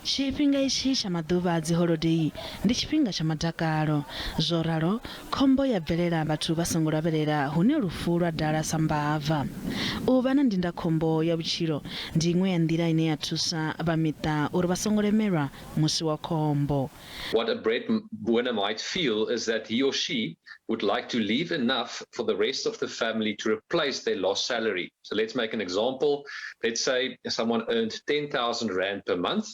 Tshifhinga itshi tsha maḓuvha a dziholodei ndi tshifhinga tsha madakalo. Zwo ralo, khombo ya bvelela vhathu vha songo lavhelela hune lufu lwa dala sa mbava. U vha na ndindakhombo ya vhutshilo ndi iṅwe ya nḓila ine ya thusa vha miṱa uri vha songo lemelwa musi wa khombo. What a breadwinner might feel is that he or she would like to leave enough for the rest of the family to replace their lost salary. So let's make an example. Let's say someone earned 10,000 Rand per month.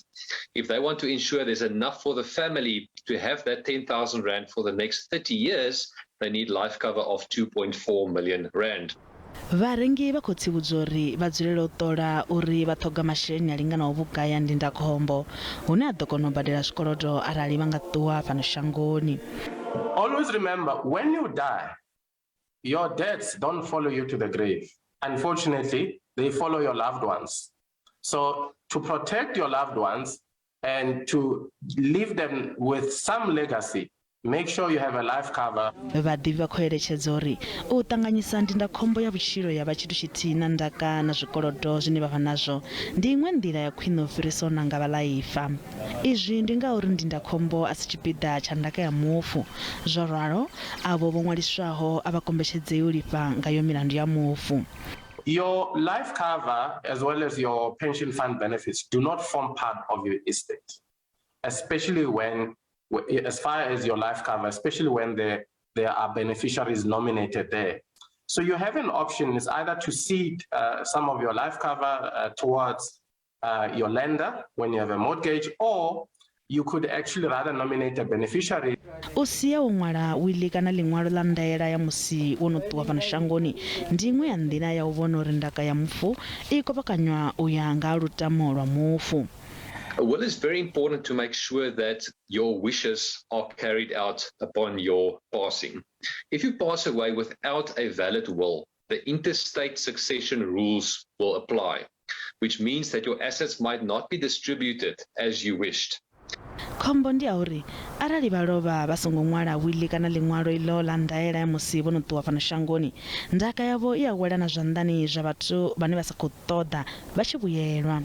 If they want to ensure there's enough for the family to have that 10,000 Rand for the next 30 years, they need life cover of 2.4 million Rand. Vharengi vha khou tsivhudzwa uri vha dzulele u ṱola uri vha ṱhoga masheleni a linganaho vhugai a ndindakhombo, hune a ḓo kona u badela zwikolodo arali vha nga ṱuwa fhano shangoni. Always remember, when you die, your debts don't follow you to the grave. Unfortunately, they follow your loved ones. So to protect your loved ones and to leave them with some legacy, make sure you have a life cover. Vhaḓivhi vha khou eletshedza uri u ṱanganyisa ndindakhombo ya vhutshilo ya vha tshithu tshithihi na ndaka na zwikolodo zwine vha vha nazwo ndi iṅwe nḓila ya khwine u fhirisa u nanga vhaḽaifa. Izwi ndi ngauri ndindakhombo a si tshipiḓa tsha ndaka ya mufu. Zwo ralo, avho vho ṅwaliswaho a vha kombetshedzei u lifha ngayo milandu ya mufu. Your life cover as well as your pension fund benefits do not form part of your estate, especially when, as far as your life cover, especially when there are beneficiaries nominated there. So you have an option, is either to cede some of your life cover towards your lender when you have a mortgage, or you could actually rather nominate a beneficiary. U sia u ṅwala wili kana ḽiṅwalo ḽa ndaela ya musi wo no ṱuwa fhano shangoni ndi iṅwe ya nḓila ya u vhona uri ndaka ya mufu i kovhekanywa u ya nga lutamo lwa mufu. A will is very important to make sure that your wishes are carried out upon your passing. If you pass away without a valid will, the intestate succession rules will apply, which means that your assets might not be distributed as you wished. Khombo ndi ya uri arali vha lovha vha songo ṅwala wili kana ḽiṅwalo iḽo ḽa ndaela ya musi vho no ṱuwa fhano shangoni, ndaka yavho i a wela na zwanḓani zwa vhathu vhane vha sa khou ṱoḓa vha tshi vhuyelwa.